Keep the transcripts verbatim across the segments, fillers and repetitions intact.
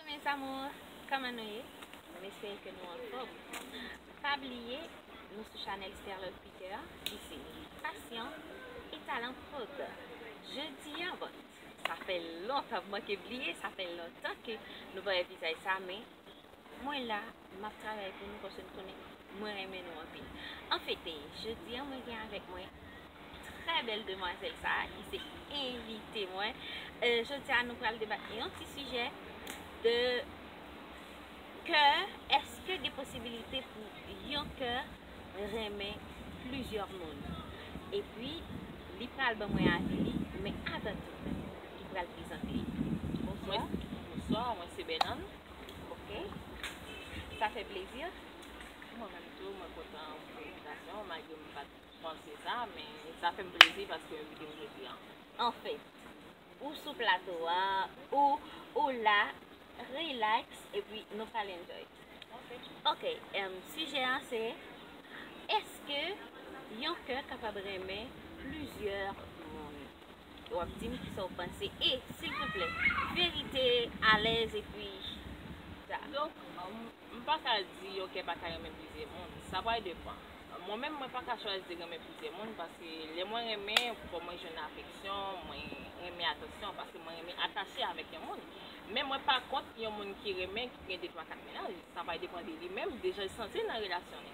Mes amours, kòman nou ye? M espere ke nou anfòm. Pa bliye, nou sou chanèl Sterlove Peter, ki se Passion et Talent Prod. Jodi a, bon, sa fè lontan, m manke bliye, sa fè lontan ke nou pa wè vizaj sa, men mwen la, m ap travay pou nou paske m konnen mwen renmen nou anpil. Anfèt, jodi a, mwen gen avèk mwen trè bèl demwazèl sa a ki se envite mwen. Euh, jodi a, nou pral debat yon ti sijè de kè, èske gen posibilite pou yon kè renmen plizyè moun? Epi, li pral ban mwen avi li, men avan tou, li pral prezante li. Bonswa. Mwen, bonswa, mwen se Bènan. Ok. Sa fè plezi. Mwen menm tou, mwen kontan pou envitasyon, malgre m pa t panse sa, men sa fè m plezi paske m envite m jodi a. Anfèt, ou sou plato a, ou, ou la, relax, epi nou pral enjoy. Ok, em, sijè a se, èske yon kè kapab renmen plizyè moun? W ap di m kisa w panse. E, silvouplè, verite, alèz, epi sa. Donk, m, m pa ka di yon kè pa ka renmen plizyè moun. Sa pral depann. Mwen menm, mwen pa ka chwazi renmen plizyè moun, paske lè mwen renmen, fò mwen jwenn afeksyon, mwen renmen atansyon, paske mwen renmen atache avèk yon moun. Men mwen pa kont yon moun ki renmen, ki gen de, twa, kat mennaj. Sa pral depann de li menm, de jan l santi l nan relasyon li.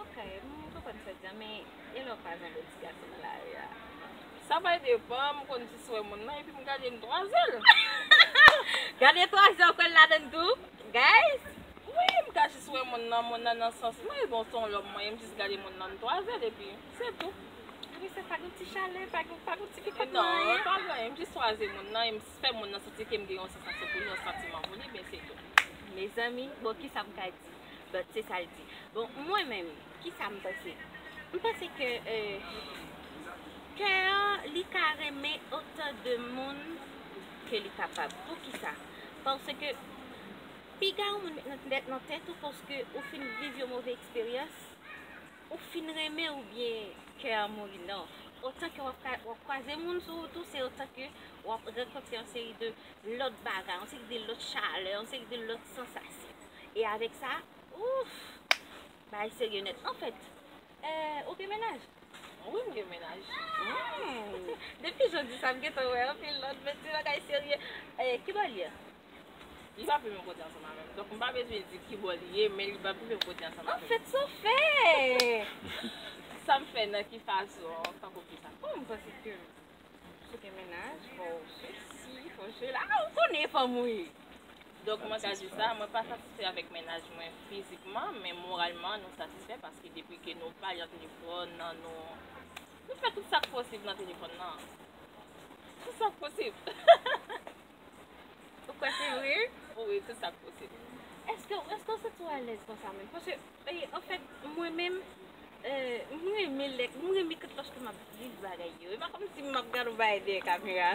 Ok, m konprann sa w di a, men e lè w kwaze yon bèl ti gason nan lari a? Sa pral depann, m konn jis wè moun nan, epi m gade m twaze l. Gade twaze w kwè l ladann tou, guys? Wi, m ka jis wè moun nan, moun nan nan sans mwen, bon, se yon lòm mwen ye, m jis gade moun nan, m twaze l, epi se tou. Epi se pa gen ti chalè, pa gen, pa gen ti pipot nan anyen? Non, pa gen anyen, m jis twaze moun nan, e m fè moun nan santi ke m gen yon sansasyon pou li, yon santiman pou li, men se tou. Mezanmi, bon, kisa m ka di? But se sa l di. Bon, mwen menm, kisa m panse? M panse ke, euh, kè an, li ka renmen otan de moun ke li kapab. Poukisa? Paske piga yon moun met nan tèt, nan tèt ou paske ou fin viv yon move eksperyans, ou fin renmen oubyen kè an mouri. Non. Otan ke w ap ka, w ap kwaze moun sou wout ou, se otan ke w ap rankontre yon seri de lòt bagay, yon seri de lòt chalè, yon seri de lòt sansasyon. E avèk sa, ouf, bagay serye nèt. Anfèt, euh, ou gen mennaj? Wi, m gen mennaj. Hmm. Depi jan w di sa, m gentan wè anpil lòt, men ti bagay serye. Eh, ki bò l ye? Li pa viv menm kote ansanm avè m. Donk, m pa bezwen di ki bò li ye, men li pa viv menm kote ansanm avè m. Anfèt, sa w fè? Sa m fè, nan ki fason, tankou kisa? Bon, m panse ke si w gen mennaj, fò w sesi, fò w sela. Ah, ou konnen fanm ou ye. Donk, mwen ka di sa, mwen pa satisfè avèk mennaj mwen fizikman, men moralman, nou satisfè paske depi ke nou pale nan telefòn, nan nou, nou fè tout sa k posib nan telefòn nan. Tout sa k posib. Ou kwè se vre? Wi, tout sa k posib. Èske, èske w santi w alèz konsa menm? Paske, e, anfèt, mwen menm, e, m renmen lè, m renmen tout lòske m ap viv bagay yo. E pa kòmsi m ap gade yon bagay dèyè kamera.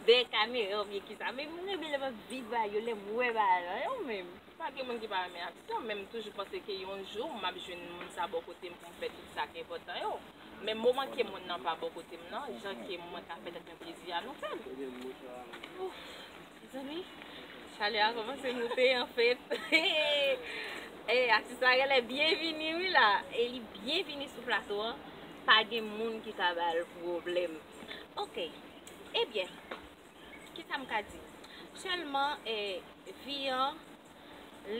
Dèyè kamera oubyen kisa, men m renmen lè m ap viv bagay yo, lè m wè bagay la, yo menm. Pa gen moun ki pa renmen aksyon, men m toujou panse ke yon jou m ap jwenn moun sa bò kote m pou m fè tout sa k enpòtan yo. Men moman ke moun nan pa bò kote m nan, jan ke mwen ka fè tèt mwen plezi a, nou fè l. Ouf, mezanmi, chalè a kòmanse moute, anfèt. E, atis la genlè byenvini, wi, la. E li byenvini sou plato an. Pa gen moun ki ka ba l pwoblèm. Ok. Ebyen, kisa m ka di? Sèlman, e, vi an,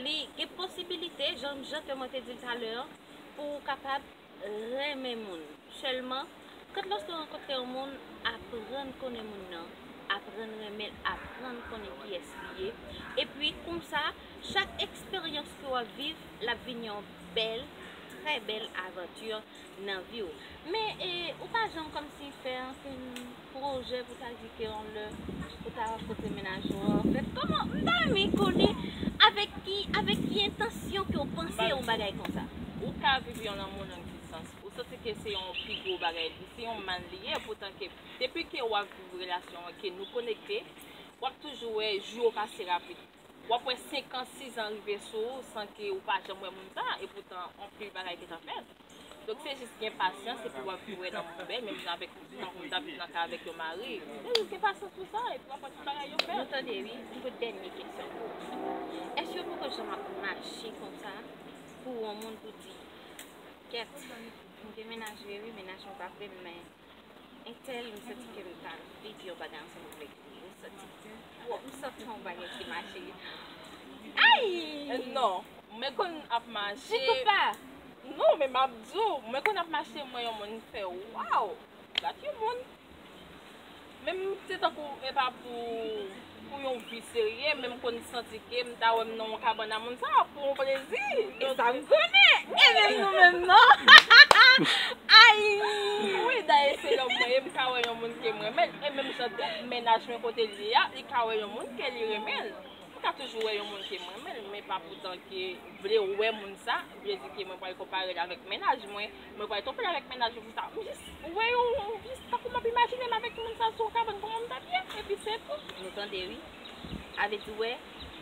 li gen posibilite, jan, jan ke mwen te di l talè an, pou w kapab renmen moun. Sèlman, kant lòske w rankontre yon moun, aprann konnen moun nan, aprann renmen l, aprann konnen kiyès li ye. Epi, konsa, chak eksperyans ke w ap viv, l ap vin yon bèl, trè bèl avanti nan vi w. Men, e, ou pa janm kòmsi fè ankenn pwojè pou ta di ke yon lè ou ta rankontre mennaj ou an. Anfèt, kòman, m ta renmen konnen avèk ki, avèk ki entansyon ke w panse yon bagay konsa. Ou ka viv yon lanmou nan ki sans? Ou santi ke se yon pi gwo bagay, se yon mann li ye, poutan ke depi ke w ap viv relasyon an, ke nou konekte, w ap toujou wè jou yo pase rapid. W ap wè senk an, sis an rive sou ou san ke ou pa janm wè moun sa a, epoutan anpil bagay gentan fèt. Donk, se jis gen pasyans epi w ap viv nan monbèl, menm jan avèk tankou m t ap viv nan kay avèk yon mari. Se jis gen pasyans pou sa, epi w ap wè tout bagay yo fèt. Nou tande, wi. M gen yon dènye kesyon pou ou. Èske w poko janm ap mache konsa pou yon moun pou di, kèt, m gen mennaj vre, wi, mennaj mwen pa vre, men entèl, m santi ke m ta viv yon bagay ansanm avèk li. M santi, m santi yon bagay ki mache. Ay! Non, mwen konn ap mache. Poukisa pa? Non, men m ap di w, mwen konn ap mache, m wè yon moun, m fè, waw, gad yon moun. Menm se tankou e pa pou, pou yon vi serye, men m konn santi ke m ta wè m nan yon kabann a moun sa pou yon plezi. E sa m konnen. E menm nou menm non. Ay! Wi, dayè se lòm mwen ye, m ka wè yon moun ke m renmen l. E menm jan tou, mennaj mwen kote l ye a, li ka wè yon moun ke li renmen l. M ka toujou wè yon moun ke m renmen l, men pa poutan ke vle wè moun sa, vle di ke mwen pral konpare l avèk mennaj mwen, mwen pral twonpe l avèk mennaj mwen pou sa. M jis wè yon, jis tankou m ap imajine m avèk moun sa sou yon kabann, kòman m t ap ye, epi se tou. Nou tande, wi. Avè di, wè,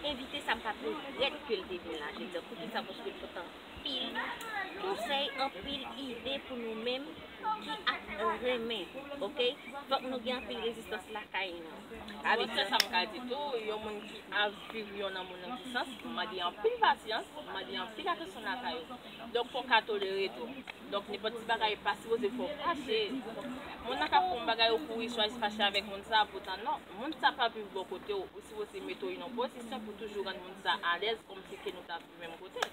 envite sa m p ap regrèt ke l te vin la. Je di, poukisa? Paske l pote anpil konsèy, anpil ide pou nou menm ki ap renmen, oke? Fòk nou gen anpil rezistans lakay nou. Avè di, se sa m ka di tou, yon moun ki ap viv yon lanmou nan kisans, mande anpil pasyans, mande anpil atansyon lakay ou. Donk, fò w ka tolere tou. Donk, nenpòt ti bagay pa sipoze fè w fache. Moun nan ka fè yon bagay, ou kouri chwazi fache avèk moun sa, poutan non, moun sa pa viv bò kote w, ou sipoze mete w nan yon pozisyon pou toujou rann moun sa alèz, kòmsi ke nou ta viv menm kote.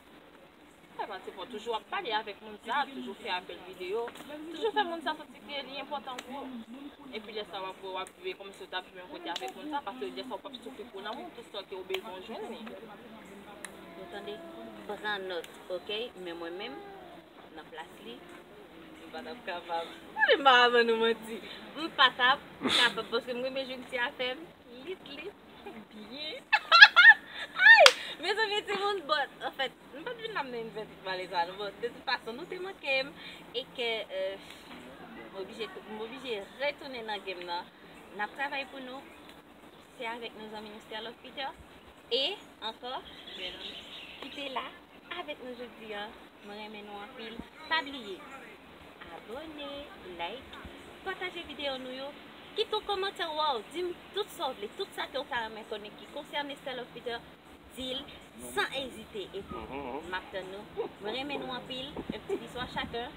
Sa pa se fò, toujou ap pale avèk moun sa, toujou fè apèl videyo, toujou fè moun sa santi ke li enpòtan pou ou. Epi lè sa w ap wè w ap viv kòmsi w t ap viv yon kote avèk moun sa, paske lè sa w p ap soufri pou lanmou, tout sa ke w bezwen w jwenn li. Ou tande? Pran nòt, oke? Men mwen menm, nan plas li, m pa t ap kapab. Gade m pa ban nou manti. M pa t ap kapab, paske m renmen jwenn ti afè m lit, lit, byen. Ay! Mezanmi, timoun, bon, anfèt, m pa t vin la m nan envèt pale sa, non, bon, de tout fason, nou te manke m, e ke, euh, m oblije, m oblije retounen nan game nan. N ap travay pou nou. Se avèk nou zanmi nou, Stella Peter. E ankò, ki te la avèk nou jodi a. Mwen renmen nou anpil. Pa bliye abòne, like, pataje videyo nou yo. Kite yon kòmantè, waw, di m tout sa w vle, tout sa ke w ta renmen konnen ki konsène Stella Peter, di l san ezite. Epi, m ap tann nou. Mwen renmen nou anpil. Un petit bisou à chacun.